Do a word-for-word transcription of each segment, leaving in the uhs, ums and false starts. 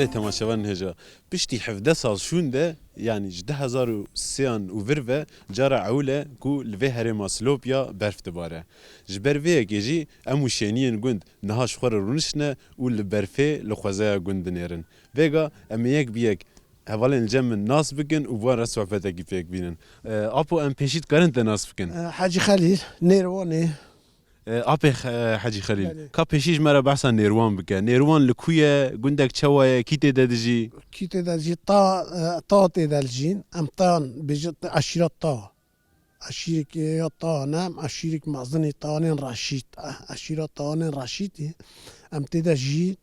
Ê temaşevanên hêja, piştî hevdeh sal şûnde, yanî ji du hezar û sêyan û vir ve cara ewil e ku li vê herêma Silopya berf dibare. Ji ber vê yekê jî em û şêniyên gund niha ji xwe re rûniştine û li berfê li xwezaya gund dinêrin. Vêga em ê yek bi yek hevalên li cem min nas bikin û bi wan re sohbetekî pêk bînin. E, Apo, em pêşî dikarin te nas bikin? E, Hecî Xelîl, Nêrwanê. E, Apê Xe-, Hecî Xelîl, Belê. Ka pêşî ji me re behsa Nêrwan bike. Nêrwan li ku ye, gundek çawa ye, kî tê de dijî? Kî tê de dijî? Ta, e, Ta tê de dijîn. Em Tan bêjin, eşîra Ta. Eşîrek ya Tan e, em eşîrek mezin ê Tanên Reşîd. E, eşîra Tanên Reşîd ê. Em tê de jî,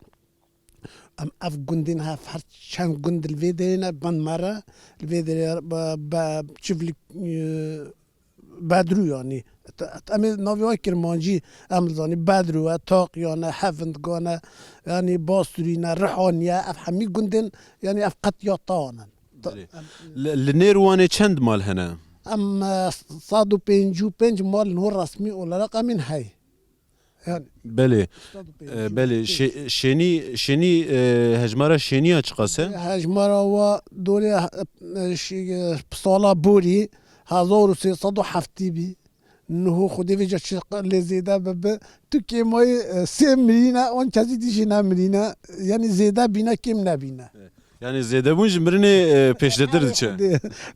em ev gundên hev, her çend gund li vê derê ne, bin me re, li vê derê be, be, çiv li, e, Bedrû yanî. Te-, em ê navê wan kirmancî em zanî, Bedrû e, Taqiyan e, Hevindigan e, yanî Basûrîn e, Rihanî ye, ev hemî gundên, yanî ev qet ya Tan in. Belê. Em Li, li Nêrwanê çend mal hene? Em, e, sed û pêncî û pênc mal niho resmî olarak em ên hey. Yani, Belê. sed û pêncî û pênc. E, belê. Şê-, şênî, şênî, e, hejmara şêniya çiqas e? Hejmara wa dorê, e, şî-, e, sala borî hezar û sê sed û heftî bî. Niho Xwedê vêca çi lê zêde bibe. Tu kêmayî, e, sê mirîne, on kesî dî jî nemirîne. Yani zêde bîne, kêm nebîne. E, Yani zêdebûn ji mirinê, e, pêşdetir diçe.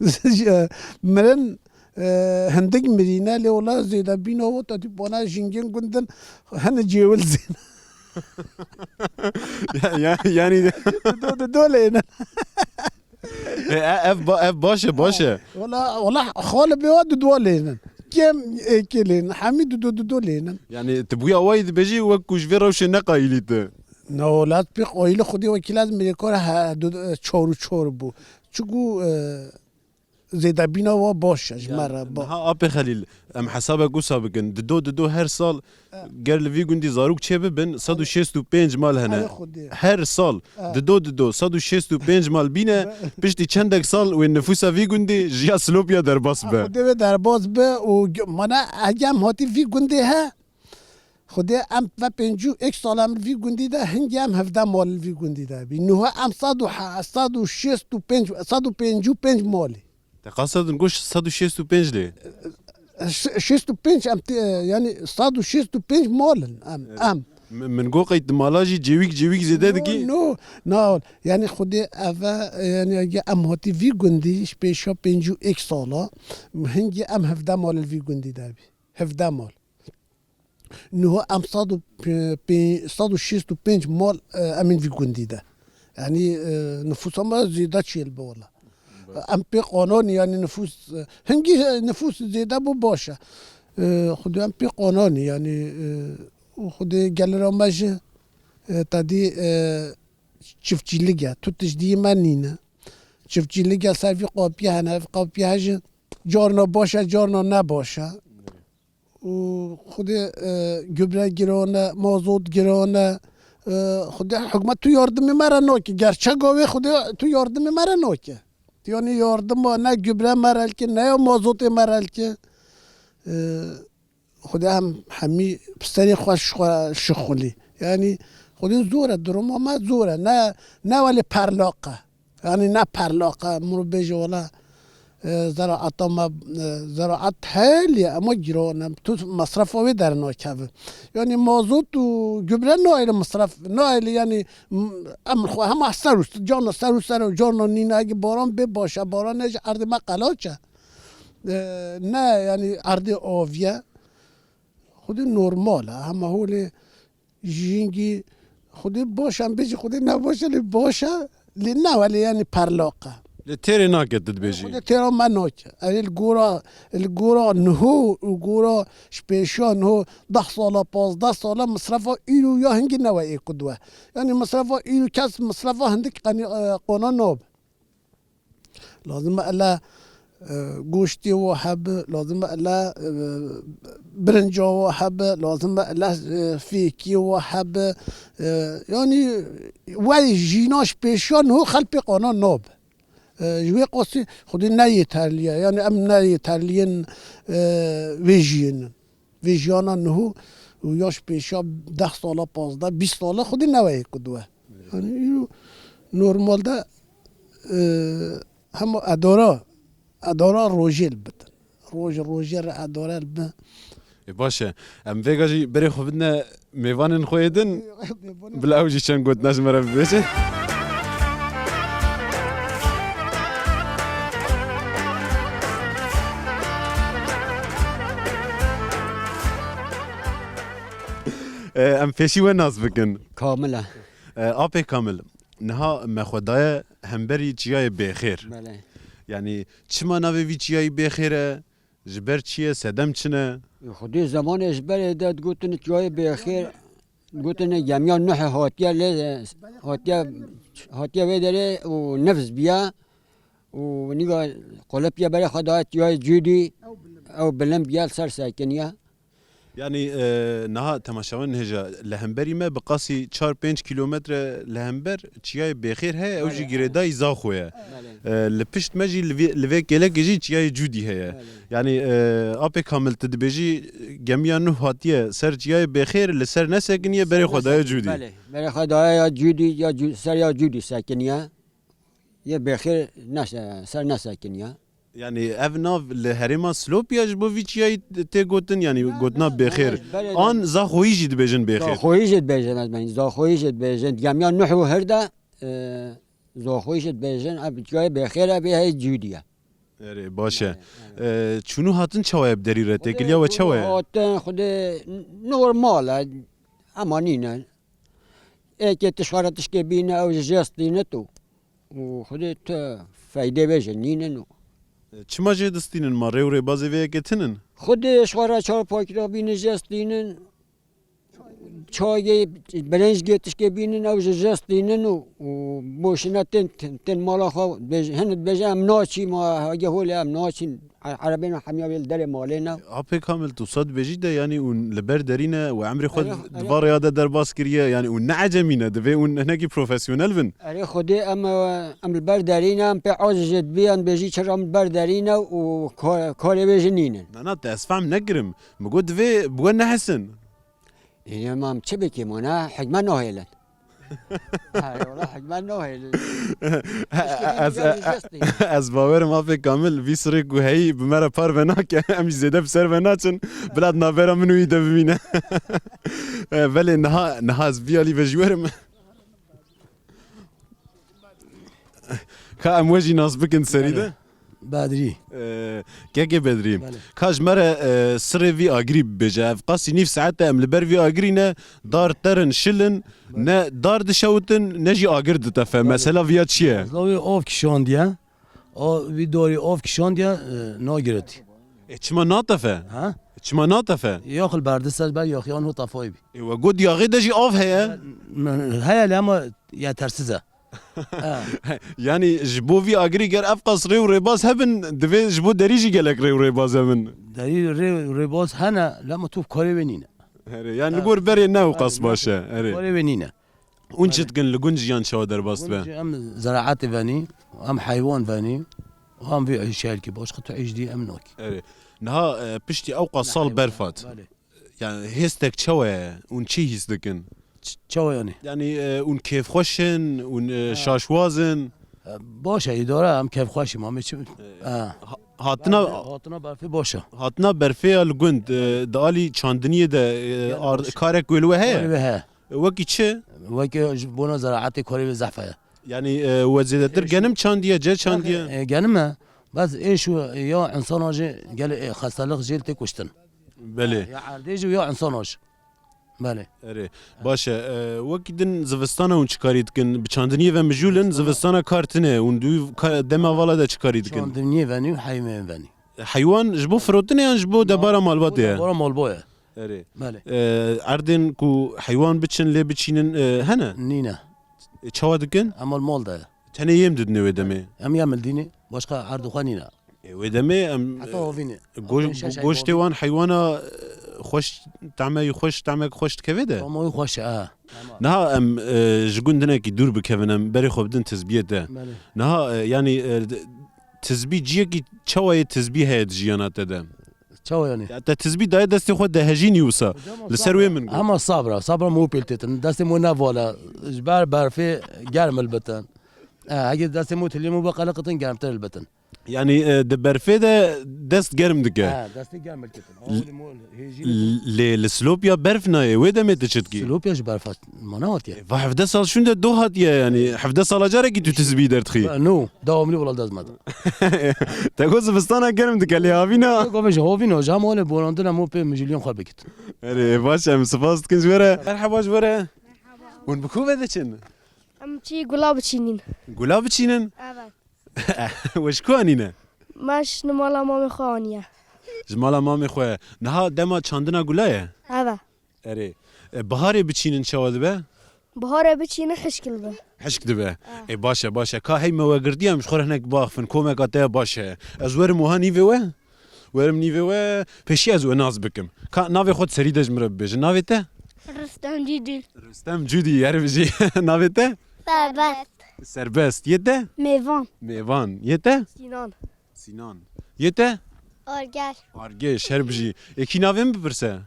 Xwedê. Mirin, e, hindik mirîne, lê wela zêdebîna û te dî bona jingên gundin hene cêwil zêne. Ya, ya, yani Dido, dido lêne. E, e, ev ba-, ev baş e, baş e. Wela, wela xalibê wa dido lênin. Kêm êkê lênin. Hemî dido, dido lênin. Yani tu bûya wayî dibêjî wek ku ji vê rewşê ne qayîlî tu. Na wela pêk qayîlî Xwedê wekîl ez mirêkar he, du-, çar û çar bû. Çiku, e, zêdebîna wa baş e ji me re, ba- Niha Apê Xelîl, em hesabek wisa bikin. Dido, dido her sal, e, ger li vî gundî zarok çê bibin, sed û şêst û pênc mal hene. Erê Xwedê. Her sal, e, dido, dido, sed û şêst û pênc mal bîne, piştî çendek sal wê nifûsa vî gundî ji ya Silopya derbas be. Xwedê wê derbas be û ge-, mana hege em hatî vî gundê he, Xwedê em ve pêncî û yek sal em li vî gundî de, hingî em hevdeh mal li vî gundî de bî. Niha em sed û he-, sed û şêst û pênc, sed û pêncî û pênc malî. Te qased in goş sed û şêst û pênc lê? Ş-, şêst û pênc em tê, yani sed û şêst û pênc mal in em, Evet. em. Min, min got qey tu mala jî cêwîk cêwîk zêde dikî? No, no, na, yani Xwedê ev e, yani eger em hatî vî gundî ji pêşa pêncî û yek sala, hingî em hevdeh mal li vî gundî de bî. Hevdeh mal. Niha em sed û pê-, pê-, sed û şêst û pênc mal, e, em ên vî gundî de. Yanî, e, nifûsa me zêde çêl bi wela. Em pê qananî, yanî nifûs, e, hingî, e, nifûs zêde bû baş e. E, Xwedê em pê qananî, yanî, e, û Xwedê gelira me jî, e, te dî, e, çiftçîlik e. Tu tiştî me nîne. Çiftçîlik e ser vî qapiye hene, ev qapiye he jî carna baş e, carna ne baş e. û Xwedê, e, gübre giran e, mazot giran e. E, Xwedê hikûmet tu yardimê me re nake. Gerçeka wê Xwedê tu yardimê me re nake. Yanî yardima ne gübre me re dike, ne ya mazotê me re dike. E, Xwedê em hemî bi serê xwe şixwe-, şixulî. Yanî Xwedê zor e, duruma me zor e. Ne, ne welê parlaq e. Yanî ne parlaq e, mirov bêje wela, e, zeraeta me, e, zeraet heyl e, ema giran e, tu mesrefa wê dernakeve. Yanî mazot û gübre nayêle mesref, nayêle yanî, m-, em xwe hema ser û, carna ser û ser û carna nîne, ege baran bê baş e, baran ne ji erdê me qelaç e. E, ne yanî erdê avî ye. Xwedê normal e, hema holê Jîngî Xwedê baş e, em bêjî Xwedê ne baş e, lê baş e, lê ne welê yanî parlaq e. Lê têrê nake tu dibêjî. Xwedê têra me nake. Erê li gora, li gora niho û gora ji pêşiya niho deh sala, pazdeh sala misrefa îro ya hingî ne we ê ku diwe. Yanî misrefa îro kes misrefa hindik qenî, e, qona nabe. Lazim e ele, e, goştê we hebe, lazim e ele, e, birinca we hebe, lazim e ele, e, fêkê we hebe. E, yanî, wey jîna ji pêşiya niho xelpê qana nabe. E, ji wê qasî Xwedê ne yeterlî ye. Yanî em ne yeterliyên, e, vê jiyîn in. Vê jiyana niho û ya ji pêşiya deh sala, pazdeh, bîst sala Xwedê ne weyê ku diwe. Yanî îro Normalde, e, hema edara, edara rojê li bitin. Roj, rojê re edara li bin. Ê, baş e. Em vêga jî berê xwe bidine mêvanên xwe yê din. Bila ew jî çend gotina ji me re bibêje. E, em pêşî we nas bikin. Kamil e. E, Apê Kamil, niha me xwe daye hemberî çiyayê Bêxêr. Belê. Yanî çima navê vî çiyayî Bêxêr e? Ji ber çi ye? Sedem çi ne? Xwedê zemanê ji berê de digotin çiyayê Bêxêr, digotin gemiya Nuhê hatiye lê, hatiye, hatiye vê derê û nifs biya û nîga qulip ye berê xwe daye çiyayê Cûdî, ew bilind biya li ser sekiniye. Yanî, e, niha temaşevanên hêja li hemberî me bi qasî çar pênc kîlometre li hember çiyayê Bêxêr heye, ew jî Belê, girêdayî Zaxo ye. Belê. E, li pişt me jî li vê, li vê kêlekê jî çiyayê Cûdî heye. Belê. Yanî, e, Apê Kamil, tu dibêjî gemiya Nuh hatiye ser çiyayê Bêxêr, li ser nesekiniye, berê xwe daye Cûdî. Belê, berê xwe daye ya Cûdî, ya Cû-, ser ya Cûdî sekiniye. Yê Bêxêr nese-, ser nesekiniye. Yanî ev nav li herêma Silopiya ji bo vî çiyayî tê gotin, yanî gotina Bêxêr. An Zaxoyî jî dibêjin Bêxêr? Zaxoyî jî dibêjin, ez bêjin. Zaxoyî jî dibêjin. Gemiya Nuh û Hir de, e, Zaxoyî jî dibêjin. Ev çiyayê Bêxêr e, vê hey Cûdî ye. Erê, baş e. Erê, erê. E, çûn û hatin çawa ye bi derî re? Têkiliya we çawa ye? Hatin, xwedê normal e. Ema nîne. Êkê tişt xwe re tişkê bîne, ew ji jê stîne tu. Û xwedê tu feydê vê jî nînin û. Çima jê distînin? Ma rê û rêbazê vê yekê tinin? Xwedê ji xwe re çar pakîra bînin jê stînin. Çayê bilinc gê tişkê bînin, ew ji jê stînin û, û boşine tên, tên mala xwe bêj-, hin dibêje, "Em naçî, ma hege holê em naçîn." E-, erebên hemiya wê li derê malê ne. Apê Kamil, tu sa dibêjî de, yanî hûn li ber derî ne, we emrê xwe Erê, di erê. va rêya de derbas kiriye, yanî hûn ne ecemî ne, divê hûn hinekî profesyonel bin. Erê Xwedê em, em li ber derî ne, em pê aciz jê dibî, em dibêjî çira em li ber derî ne û ka-, karê wê jî nînin. Na, na, te ez fehm nekirim. Min got divê bi we nehesin. Ê, em çi bikîm, wana hikmet nahêlin. Ha, wala hikmet nahêlin. Ez, ez, ez bawerim Apê Kamil, vî sirê ku heyî bi me re parve nake, em jî zêde bi ser ve naçin, bila di navbera min û wî de bimîne. E, belê niha, niha ez vî alî ve jî werim. Ka em we jî nas bikin serî de. Belê. Bedrî. Ee, Kekê Bedrî. Belê. Ka ji me re, e, sirê vî agirî bibêje. Ev qasî nîv saet e em li ber vî agirî ne, dar terin şilin, Belê. ne dar dişewitin, ne jî agir ditefe. Belê. Mesela viya çi ye? Mesela wî av kişandiye. O, vî darî av kişandiye, e, nagiretî. E, çima natefe? Ha? Çima natefe? Yaxil berdist ez ber yaxiyan ho tafayî bî. E, we got yaxê de jî av heye? Heye lê ama yetersiz e. Ha. Yanî ji bo vî agirî ger ev qas rê û rêbaz hebin, divê ji bo derî jî gelek rê û rêbaz hebin. Derî rê û rêbaz hene, lema tu karê wê nîne. Erê, yanî li gor berê ne ew qas baş e. Erê. Karê wê nîne. Hûn çi dikin li gund jiyan çawa derbas dibe? Gund jî em zeraetê venî, em heywan venî, em vî îşe kî başqa tu îş dî em nakî. Erê. Niha, e, piştî ew qas sal berf hat. Belê. Yani hêstek çawa ye? Hûn çi hîs dikin? Ç-, çawa yani? Yani, e, hûn kêfxweş in, hûn, e, şaşwaz in? E, baş e, îdare em kêfxweş in, ma me çi? E, ha-, hatina, hatina berfê baş e. Hatina berfê ya li gund, e, di alî çandiniyê de, e, karek wê li we heye? Wê heye. Wekî çi? Wekî ji bona zeraetê karê wê zehf heye. Yani, e, we zêdetir genim çandiye, ce çandiye? E, genim e. Bes êş û ya insana jî gelê, e, xestelix jê tê kuştin. Belê. Ya erdê jî ya insana jî. Belê. Erê. Baş e. E, wekî din zivistana hûn çi karî dikin? Bi çandiniyê ve mijûl in, zivistana kar tine. Hûn dû ka-, dema vala de çi karî dikin? Çandiniyê venî û heyvên venî. Heywan ji bo firotinê yan ji bo debara malbatê ye? Debara malba ye. Erê. Belê. E, erdên ku heywan biçin lê biçînin, e, hene? Nîne. E, çawa dikin? Em li mal de ye. Tenê yêm didinê wê demê? Em yem li dînê, başqa erdê xwe nîne. E, wê demê em, heta hovînê. Go-, goştê wan heywana, e, xweş, temeyî xweş, temek xweş dikeve de? Tamawî xweş e, ha. Niha em, e, ji gund hinekî dûr bikevin, em berê xwe bidin tizbiyê te. Belê. Niha, e, yanî, e, d-, tizbî ciyekî çawa yê tizbî heye di jiyana te de? Çawa yanî? Ya te tizbî daye destê xwe dehejînî wisa. Li ser wê min got. Hema sabra, sabra min wê pêl têtin. Destê min wê nevala. Ji ber berfê germ li bitin. E, heke destê me û tiliyê me be qeleqitin germtir hilbitin. Yanî, e, di berfê de dest germ dike. Ha, destê germ hilbitin. L-, Hawlê me hêjî lê li Silopya berf nayê, wê demê tu çi dikî? Silopya ji berfa ma nehatiye. Va hevdeh sal şûnde do hatiye yanî. Hevdeh sala carekî tu tizbî derdixî. No, dawamlı wala dezmada. Te got zivistana germ dike lê havîna. Gove ji havîna, ji hema wale borandina mo pê mijilyon xwe bikit. Erê, baş em spas dikin ji we re. Merhaba ji we re. Hûn bi ku ve diçin? Em çi gula biçînin. Gula biçînin? Evet. We ji ku anîne? Me ji mala mamê xwe aniye. Ji mala mamê xwe. Niha dema çandina gula ye? Evet. Erê. E, biharê biçînin çawa dibe? Biharê biçînin hişk dibe. Hişk dibe. Ah. Ê, baş e, baş e. Ka hey me we girtiye, em ji xwe re hinek biaxivin. Komeka te ya baş heye. Ez werim wiha nîvê we? Werim nîvê we, pêşî ez we nas bikim. Ka navê xwe di serî de ji min re bibêje. Navê te? Rustem Cudî. Rustem Cudî, yer bijî. Navê te? Serbest. Serbest. Yê te? Mêvan. Mêvan. Yê te? Sinan. Sinan. Yê te? Argeş. Argeş, her bijî. Ê, kî navê min bipirse?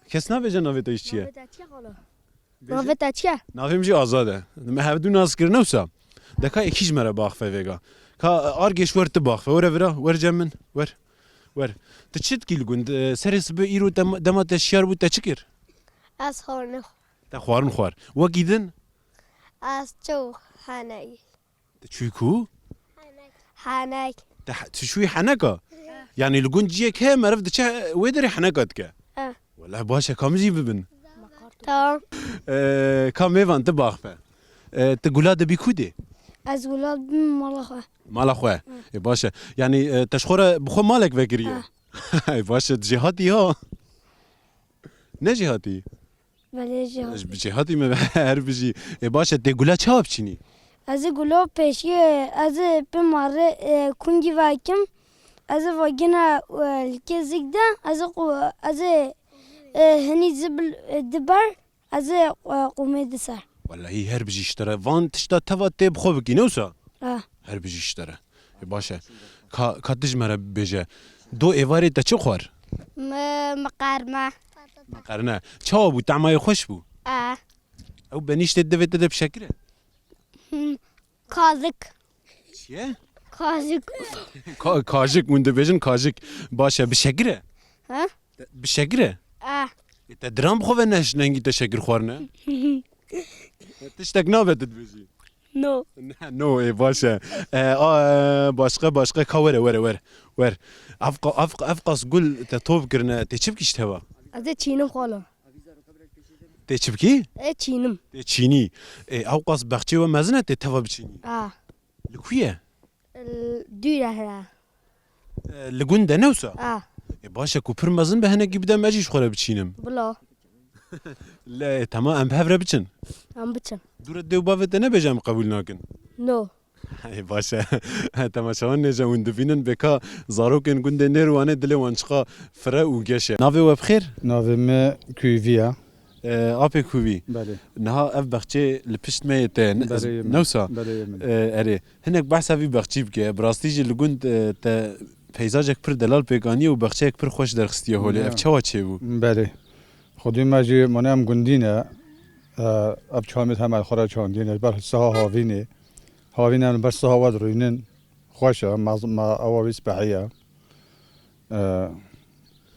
Kes nabêje navê te jî çi ye? Navê te çi ye xalo? Bêje. Navê te çi ye? Navê min jî Azad e. Me hevdu nas kirine wisa. De ka êkî ji me re biaxife vêga. Ka Argeş wer tu biaxife. Were vira, wer cem min. Wer. Wer. Tu çi dikî li gund? E, serê sibê îro te, dema te şiyar bû te çi kir? Ez xwarin xwar. Te xwarin xwar. Wekî din? Ez çû heneyî. Tu çûyî ku? Henek. Te he-, tu çûyî heneka? He. Yanî li gund ciyek heye meriv diçe wê derê heneka dike? He. Wele baş e, ka min jî bibin. Tamam. Ee, ka mêvan tu biaxife. Ee, tu gula dibî ku dê? Ez gula dibim mala xwe. Mala xwe. Hı. Ê baş e. Yanî, e, te ji xwe re bi xwe malek vekiriye? He. Ê baş e, tu jêhatî ha? Ne jêhatî? Belê jêhatî. Ez bi jêhatî me her bijî. Ê baş e, tê gula çawa biçînî? Ez ê gula pêşî, ez ê pê marê, e, kungî vekim. Ez ê vagina, e, li kê zik de, ez ê qu-, ez ê, e, hinî zibil, e, diber, ez ê, e, qûmê di ser. Wellahî her bijî ji te re. Van tişta teva tê bi xwe bikî, ne wisa? Ah. Her bijî ji te re. Ê, baş e. Ka, ka tu ji me re bibêje. Do êvarê te çi xwar? Mi, miqerme. Miqerne. Çawa bû? Temayê xweş bû? E. Ew benîştê divê te de bi şekir e? Hı. Kazık. Çi ye? Kazık. Ka-, kajik, hûn dibêjin kajik. Baş e, bi şekir e? Ha? Te, bi şekir e? E. Ê, te diran bi xwe ve ne ji nengî te şekir xwarine? Tiştek nabe tu dibêjî? No. Ne, no, ê, baş e. E, a, e, başqa, başqa, ka were, were, were. Wer. Ev qa-, ev qa-, ev qas gul te top kirine, tê çi bikî ji teva? Ez ê çînim xwalo. Tê çi bikî? Ê çînim. Tê çînî. Ê, ew qas bexçê we mezin e, tê teva biçînî? A. Li ku ye? L-, dûr e here. E, li gund e ne wisa? A. Ê, baş e, ku pir mezin be, hinekî bide me jî ji xwe re biçînim. Bila. Lê, tamam, em bi hev re biçin. Em biçin. Dû re dê û bavê te nebêje em qebûl nakin. No. Ê, baş e. Temaşewan nêje hûn dibînin bêka zarokên gundê Nêr û Wanê dilê wan çiqa fire û geş e. Navê we bi xêr? Navê me Kûvî ye. E, apê Kûvî. Belê. Niha ev bexçê li pişt me yê te, ne, Belê, yê min. Ne wisa? Belê, yê min. E, erê. Hinek behsa vî bexçî bike. Bi rastî jî li gund, e, te peyzajek pir delal pêk aniye û bexçeyek pir xweş derxistiye holê. Ya. Ev çawa çêbû? Belê. Xwedî me jî, mane em gundî ne. E, ev çamê hema xwe re çandîne. Ber siha havînê. Havîn em ber siha we dirûynin. Xweş e. Ma, ma ewa wî spehiye. E,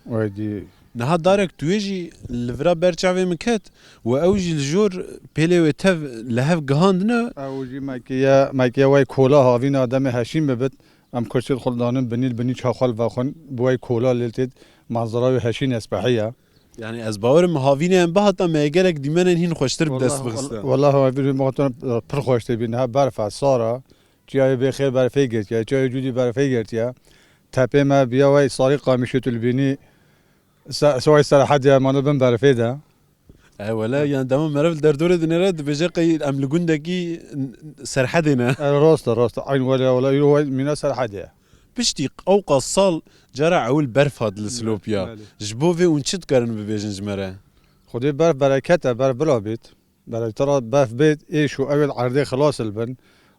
Weydî. Niha darek tu yê jî li vira ber çavê min ket û ew jî li jor pêlê wê tev li hev gihandine. Ew jî mekiye, mekiye wey kola havîna demê heşîn bibit. Em kursiyê xwe danin binî, binî çaxal vexwin, bi wey kola lê têt manzara wê heşîn espehî ye. Yani ez bawerim havînê em bihata me gelek dîmenên hîn xweştir bi dest Wallah, bixiste. Wallah, havînê me pir xweş tê bîn. Ha berf e, sar e. Çiyayê bêxêr berfê girtiye, çiyayê Cûdî berfê girtiye. Tepê me biya wey sarî qamîşê tu li bînî se-, seway Serhedê mane bin berfê de. E, wele, yani dema meriv li derdorê dinêre, dibêje qey em li gundekî n-, Serhedê ne. E, rast e, rast e. Eyn wele, wele, îro wey mîna Serhedê ye. Piştî ewqas sal cara ewil berf hat li Silopya. Belê. Ji bo vê hûn çi dikarin bibêjin ji me re? Xwedê berf bereket e, berf bila bêt. Bere tira berf bêt, êş û ewêl erdê xilas il bin.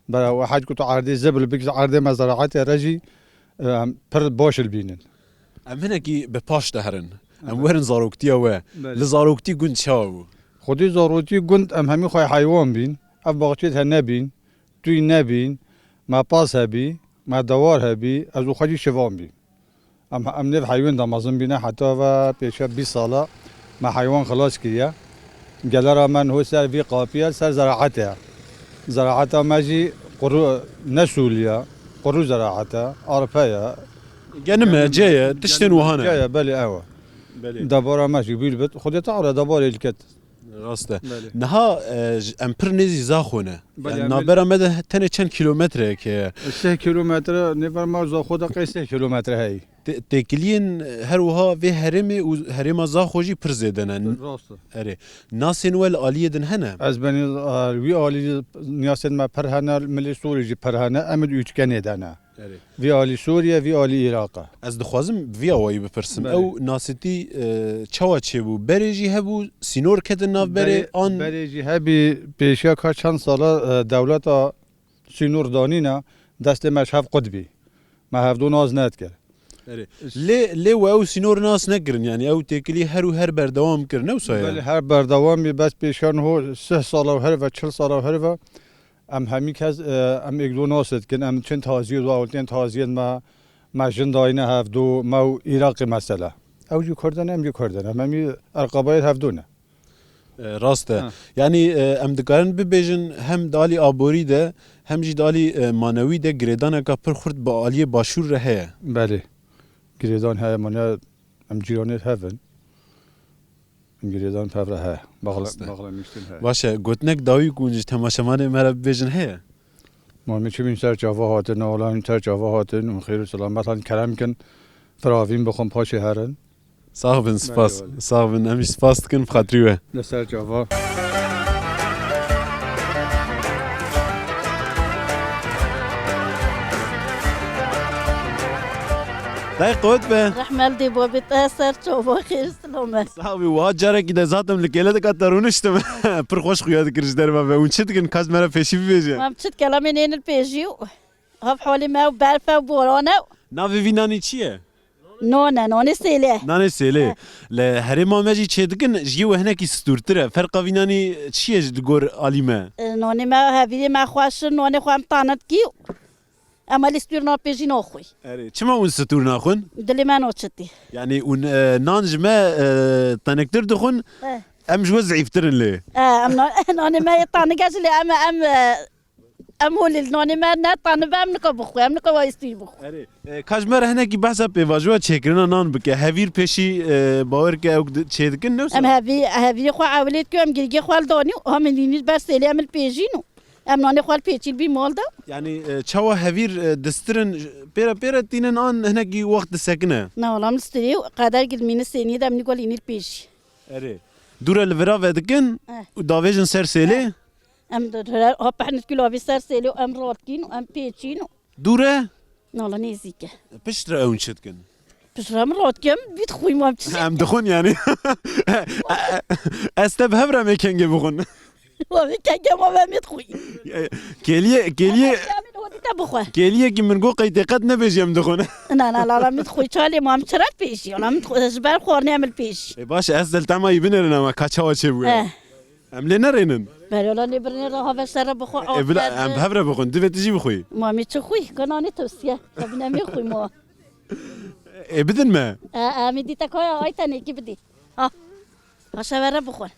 Bere we hed ku tu erdê zibil bikî, erdê me zeraetê re jî, e, em pir baş il bînin. Em hinekî bi paş de herin. Em Evet. werin zaroktiya we. Belê. Li zaroktî gund çawa bû? Xwedî zaroktiya gund em hemî xwe heywan bîn. Ev baxçê de nebîn. tûy nebîn, me pas hebî, me dewar hebî, ez û xwe jî şivan bî. Em, em nêv heywan de mezin bîne, heta ve pêşe bîst sala me heywan xilas kiriye. Gelera me niho ser vî qapiye, ser zeraetê ye. Zeraeta me jî quru ne sûl ye, quru zeraet e, arpe ye. Genim e, cê ye, tiştên wiha ne. Cê ye, belê ew e. Belê. Debara me jî bîr bit, Xwedê Teala debarê li ket. Rast e. Belê. Niha, e, j-, em pir nêzî Zaxo ne. Belê, Yani em navbera me de tenê çend kîlometreyek heye. Sê kîlometre, nêvera me Zaxo de qey sê kîlometre heye. Tê-, têkiliyên her wiha vê herêmê û herêma Zaxo jî pir zêde ne. Rast e. Erê. Nasên we li aliyê din hene? Ez benî, e, wî alî niyasên me pir hene, milê Sûrî jî pir hene, em di üçgenê de ne. Erê. Vî alî Sûriye, vî alî Iraq e. Ez dixwazim vî awayî bipirsim. Belê. Ew nasitî, e, çawa çêbû? Berê jî hebû, sînor ketin nav berê, Berê, an berê jî hebî, pêşiya ka çend sala, e, dewleta sînor danîne, destê me ji hev qut bî. Me hevdû nas nedikir. Erê. Lê, lê we ew sînor nas nekirin, yani ew têkilî her û her berdewam kir, ne wisa ye? Belê, her berdewam bî, bes pêşiya niho sih sala û herive, çil sala û herive, em hemî kes, e, em êk do nas dikin, em çin taziyê, do ewltên taziyên me, me jin dayîne hevdû, me û Iraqê mesele. Ew jî Kurd in, em jî Kurd in, em hemî erqabayê hevdû ne. E, rast e. Ha. Yani, e, em dikarin bibêjin hem di alî aborî de, hem jî di alî, e, manewî de girêdaneka pir xurt bi aliyê başûr re heye. Belê. Girêdan heye, mane em cîranê hev in. Em girêdan hev re heye. Baxle-, Rast e. Baxlemiştin heye. Baş e, gotinek dawî ku hûn ji temaşevanê me re bibêjin heye? Ma min çi bîn ser çava hatin, ola min ser çava hatin û xêr û selamet han kerem kin, firavîn bixwin paşê herin. Sax bin, spas. Belê, belê. Sax bin, em jî spas dikin bi xatirî we. Li ser çava. Dayê qewet be. Rehmel dê bo bit, e ser çava xêr. Selamet. Sax bî, wiha carekî de zaten li kêleka te rûniştim. Pir xweş xuya dikir ji derve ve. Hûn çi dikin? Kas me re pêşî bibêje. Em çi dikelamê nênil pêjî û hev holê me û berf e û boran e. Navê vî nanî çi ye? None, nonê sêlê. Nanê sêlê. He. Li herêma me jî çêdikin, ji yê we hinekî stûrtir e. Ferqa vî nanî çi ye ji di gor alî me? E, nonê me, hevîrê me xweş in, nonê xwe em tane dikî. Em alî stûr napêjî naxwî. Erê, çima hûn stûr naxwin? Dilê me naçitî. Yani hûn, e, nan ji me, e, teniktir dixwin, Eh. Em ji we zeîftir in lê. Eh, em na-, nanê me yê tanige ji lê em, em, eh, em holê nanê me ne tanibe, em nika bixwe, em nika wa stûr bixwe. Erê, e, ka ji me re hinekî behsa pêvajoya çêkirina nan bike. Hevîr pêşî, e, bawer ke ew di-, çêdikin, ne wisa? Em hevî-, hevîrê xwe ewilê dikin, em girgê xwe li danî û hem nînî ber sêlê em li pêjîn û Em nanê xwe li pêçîl bî mal de. Yani, e, çawa hevîr, e, distirin, pêre pêre tînin an hinekî wext disekine? Na, wala em li stirê û qeder gilmîni sêniyê de em nî gol înî li pêşî. Erê. Dûre li vira vedikin Eh. û davêjin ser sêlê? Eh. Em de re-, ha pehnit kilo avî ser sêlê û em ratkîn û em pêçîn û Dûr e? Nala nêzîk e. Piştre ew çi dikin? Piştre em rot kim, bît xwî mam çi? Em dixwin yani. Ez te bi hev re mê kengê bixwin. Wa vê kengê ma ve mê dixwî. Kêliyê, kêliyê, Em hotî te bixwe. Kêliyekî min got qey tê qet nebêjî em dixwin. Na, na, la, la, min dixwî çalê mam çira pêşî. Ona min dixwî, ji ber xwarnê em li pêşî. E, baş e, ez deltema yî binêrin ama ka çawa çêbûye. Eh. Em lê nerênin. Berê, ola lê birnê re have şer re bixwe, E, bila, afiyet em be. Bi hev re bixwin, divê tu jî bixwî. Ma em ê çi xwî? Ka nanê tewsiye. Ka bine mê xwî ma. E, bidin me. E, e, em ê dîte kaya ay tenêkî bidî. Ha. Ha, şeve re bixwe.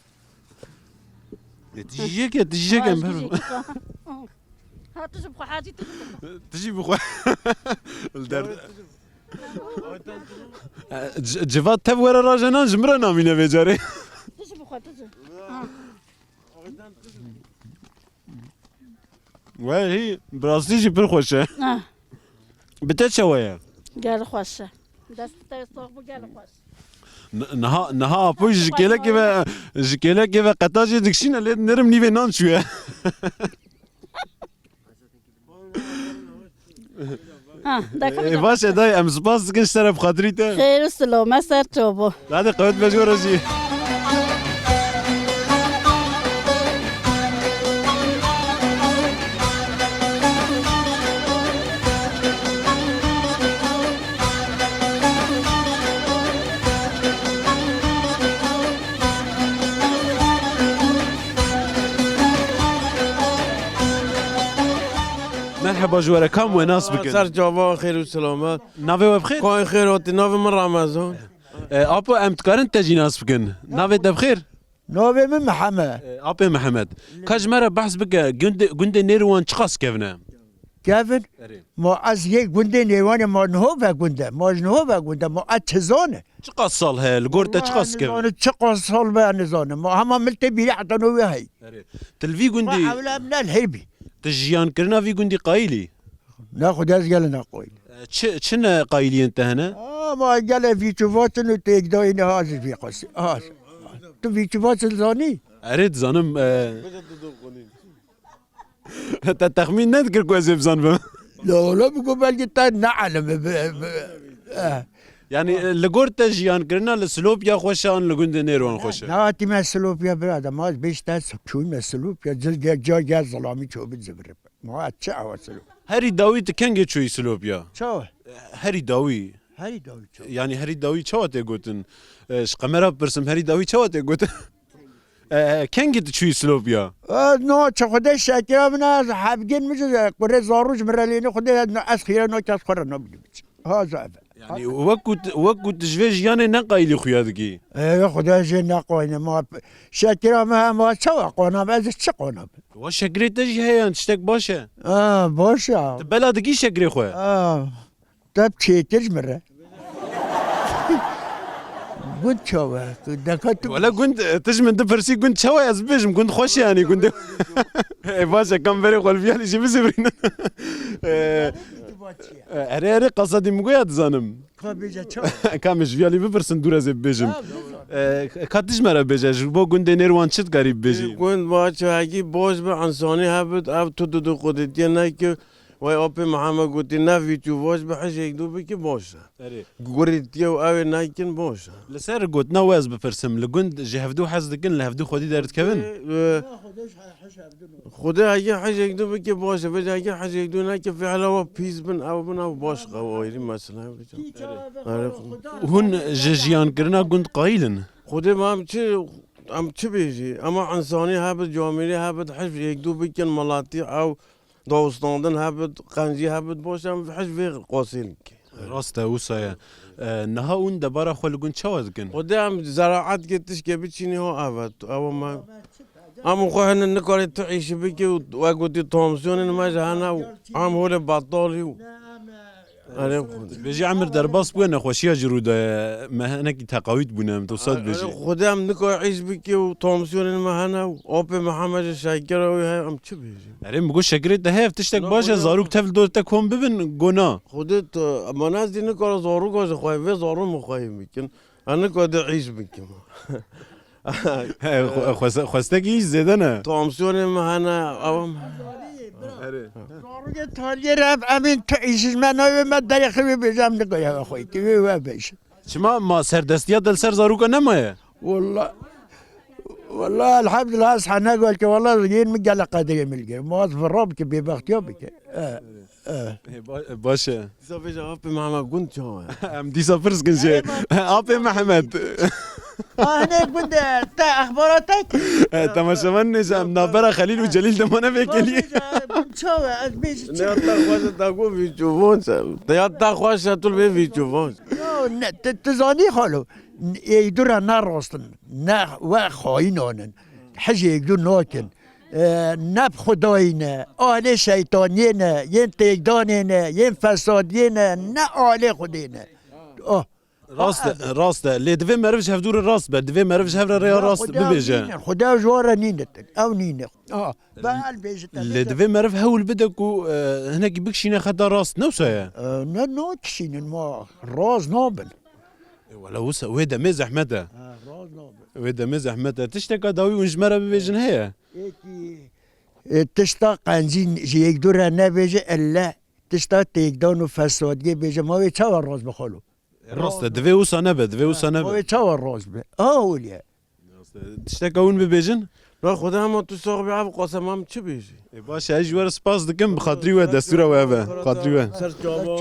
E, tu jî yek e, tu jî yek e, em bi hev re. Ha, tu jî bixwe, Hacî, tu jî bixwe. Tu jî bixwe. Li der. E, c-, civat tev were rajenan ji min re namîne vê carê. Tu jî bixwe, tu jî. Ha. Wehî, bi rastî jî pir xweş e. Ah. Bi te çawa ye? Gel xweş e. Dest te sax bû, gel xweş. N-, niha, niha Apo ji kêlekê ve, ji kêlekê ve qetajê dikişîne lê nerim nîvê nan çûye. Ha, dakika bir Ê, dakika. Baş e dayê, em spas dikin ji te re bi xatirî te. Xêr û silamet ser çav bo. Hadi qewet be ji we re jî. Ji we re kam we nas bikin? Ser çavan xêr û selamet. Navê we bi xêr? Kayê xêr hatî, navê min Remezan. E, apo, em dikarin te jî nas bikin. Navê te bi xêr? Navê min Mihemed. E, apê Mihemed. Ka ji me re behs bike, gundê, gundê Nêrwan çiqas kevin e? Kevin? Erê. Ma ez yê gundê Nêrwanê, ma niho ve gund e, ma ji niho ve gund e, ma ez çi zane? Çiqas sal heye, li gor te çiqas kevin? Ma nizanim çiqas sal be, nizanim. Ma hema min tê bîrî heta no wê heyî. Erê. Tu li vî gundî... Ma ewle em ne li hêr bî. Tu jiyankirina vî gundî qayîlî? Ne, Xwedê ez gelê ne qayîl. E, çi, çi ne qayîliyên te hene? Aa, ma gelê vîç û vaç in û têkdayî ne, ha ji vî qasî. Ha. Tu vîç û vaç zanî? Erê, dizanim, e, te texmîn nedikir ku ez ê bizanibim. La ola, bi ku belkî te ne elim e, bi, bi, eh. Yani, e, li gor te jiyankirina li Silopya xweş e an li gundê Nêrwan xweş e? Ne, hatî me Silopya bira de, ma ez bêj te çûyî me Silopya, cil ge-, ca gel zilamî çobit zivirib. Ma çi ewa Silopya? Herî dawî tu kengê çûyî Silopya? Çawa? Herî dawî. Herî dawî çawa? Yani herî dawî çawa tê gotin? E, ji qemera bipirsim, herî dawî çawa tê gotin? E, kengî tu çûyî Silopya? E, no, çi Xwedê şekira min ez hevgên min ji kurê zarû ji min re lêne Xwedê ez, ez xîre no kes xwe re nabînim. Ha, zaf. Yani wek ku tu, wek ku tu ji vê jiyanê ne qayîlî xuya dikî? E, Xwedê jê ne qayîlî ma. Şekira min hema çawa qona be, ez çi qona be? Wa şekirê te jî heye yan tiştek baş e? Ha, baş e. Tu bela dikî şekirê xwe? Ha. Te çêkir ji min re. Gund çawa? Deka tu... Wele gund, e, tu ji min dipirsî gund çawa, ez bibêjim gund xweş e, yanî gund. E, baş e, kam berê xwe li viyalî jî bizivirînin. E, e, erê, erê, qesedî min goya dizanim. Ka bêje çawa? Ka min ji viyalî bipirsin dûr ez ê bibêjim. E, ka tu ji me re bêje, ji bo gundê Nêrwan çi dikarî bibêjî? Gund baş e, hekî baş be, insanî hebit, ev tu didu xwedîtiye neke. Wey apê Mihemed gotî, ne vît û vaş bi hijêk dû bike baş e. Erê. Gurî tiye û ew ê nekin baş e. Li ser gotina we ez bipirsim, li gund ji hevdû hez dikin, li hevdû xwedî derdikevin? Ee, e, Xwedê hege hijêk dû bike baş e, vêca hege hijêk dû neke fîhla we pîs bin, ew bin, ew baş qew ayrî mesele. Erê. Hûn ji jiyankirina gund qayîl in? Xwedê me em çi, em çi bêjî? Ema insanî hebit, camîrî hebit, hijb yek dû bikin, miletî ew dawistandin hebit, qencî hebit, baş em hej vê qasê dike. Rast e, wisa ye. E, niha hûn debara xwe li gund çawa dikin? Xwedê em zeraet ke tişkê biçînî ho evet. Ew me, em xwe hene nikarê tu îşi bike û wek gotî tansiyonên me ji hene û em holê betalî û. Erê Xwedê. Bêjî emir derbas bûye, nexweşiya ji rû daye, me hinekî teqawît bûne, em to sed bêjî. Erê Xwedê em nika îş bike û tansiyonên me hene û apê me heme ji şekera wî heye, em çi bêjin? Erê, min got şekirê te heye, ev tiştek baş e, zarok tev li dor te kom bibin, go na. Xwedê tu, me nezdî nikare zaroka ji xwe, vê zarok min xweyî bikin. Ez nika dê îş bikim. He, xwe-, xweste-, xwestekî îş zêde ne? Tansiyonê min hene, ew em. Erê. Zarokê tariyê re ev emîn tu îş ji me nayê, me derê xwe bêje, em nika ya xwe, tu wê we bêje. Çima ma serdestiya te li ser zaroka nemaye? Walla, walla elhamdulillah, ez hene got ki walla yên min gelek qedirê min li gir. Ma ez vira bike, bêbextiya bike. E. Eh. Ê, ba-, baş e. Dîsa vêja apê Mihemed gund çawa ye? Em dîsa pirs kin jê. Apê Mihemed. Ah, ne gund e, te exbara te ki. Eh, temaşevan ne, em navbera Xelîl û Celîl de mane vê kelî. Gund çawa ye, ez bêjî çi? Ne ya te xweş e, te got vî çû von se. Te ya te xweş e, tu li vê vî çû von. Yo, ne, tu, tu zanî xalo. Ê dû re ne rast in, ne we xayînan in. Hijê êk dû nakin. E, ne bi Xwedayî ne, alê şeytaniyê ne, yên têkdanê ne, yên fesadiyê ne, ne alê Xwedê ne. Oh. Rast e, rast e. Lê divê meriv ji hevdû re rast be. Divê meriv ji hev re rêya rast bibêje. Xwedê ew ji wan re nîne. Ew nîne. Ah, be el bêje te. Lê divê meriv hewl bide ku, e, hinekî bikişîne xeta rast. Ne wisa ye? E, ne, nakişînin ma. Rast nabin. E, wele wisa, wê demê zehmet e. Ha, rast nabin. Wê demê zehmet e. Tişteka dawî hûn ji me re bibêjin heye? Êkî, e, tişta qencî ji yek dû re nebêje, elle tişta têkdan û fesadiyê bêje. Ma wê çawa rast be xalo? Rast e, divê wisa nebe, divê wisa nebe. Ma wê çawa rast be? Ha, hûliye. Tişteka hûn bibêjin? Na Xwedê hema tu sax bî, ev qasem em çi bêjî? E, baş e, ez ji we re spas dikim, bi xatirî we, destûra we ev e. Xatirî we. Ser çava.